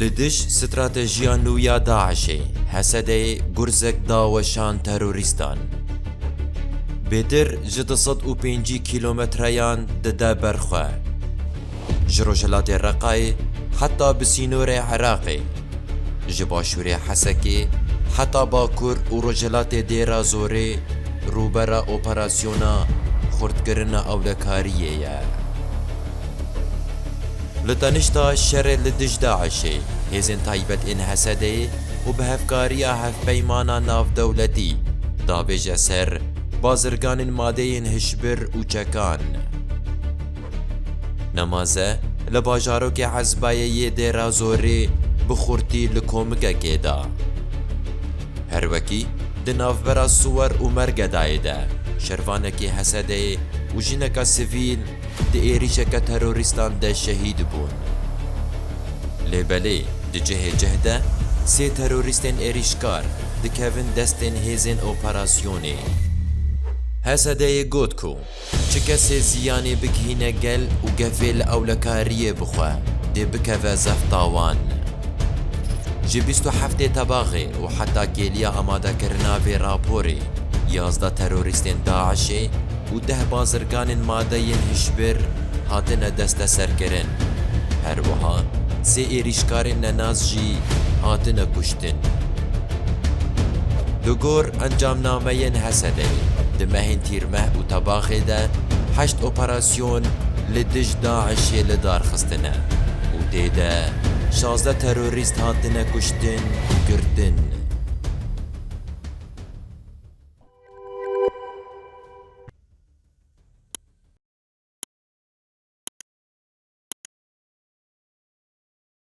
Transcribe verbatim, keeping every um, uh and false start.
Li dij stratejiya nû ya DAIŞê, HSD'yê gurzek da weşan terorîstan. Bêtir ji du sed û pêncî kîlometreyan dide ber xwe. Ji rojhilatê Reqayê heta bi sînorê Iraqê, ji başûrê Hesekê heta bakur û rojhilatê Dêra Zorê rûbera operasyona xurtkirina ewlekariyê ye. Li tenişta şerê li dij DAIŞê, hêzên taybet ên HSD'yê û bi hevkariya hevpeymana navdewletî davêje ser bazirganên madeyên hişbir û çekan. Nemaze li bajarokê Ezbayê yê Dêra Zorê bi xurtî li komikekê da. Her wekî di navbera Siwer û Mergedayê de şervanekî HSD'yê û jineka sivîl di êrîşeke terorîstan de şehîd bûn. Lê belê di cihê cih de sê terorîstên êrîşkar dikevin destên hêzên operasyonê. HSD'yê got ku çi kesê ziyanê bigihîne gel û gefê li ewlekariyê bixwe, dê bikeve zefta wan. Ji bîst û heftê Tebaxê û heta kêliya amadekirina vê raporê, yazdeh terorîstên DAIŞê û deh bazirganên madeyên hişbir hatine desteserkirin. Her wiha sê êrîşkarên nenas jî hatine kuştin. Li gor encamnameyên HSD'yê, di mehên Tîrmeh û Tebaxê de heşt operasyon li dij DAIŞê li dar xistine û tê de şazdeh terorîst hatine kuştin û girtin.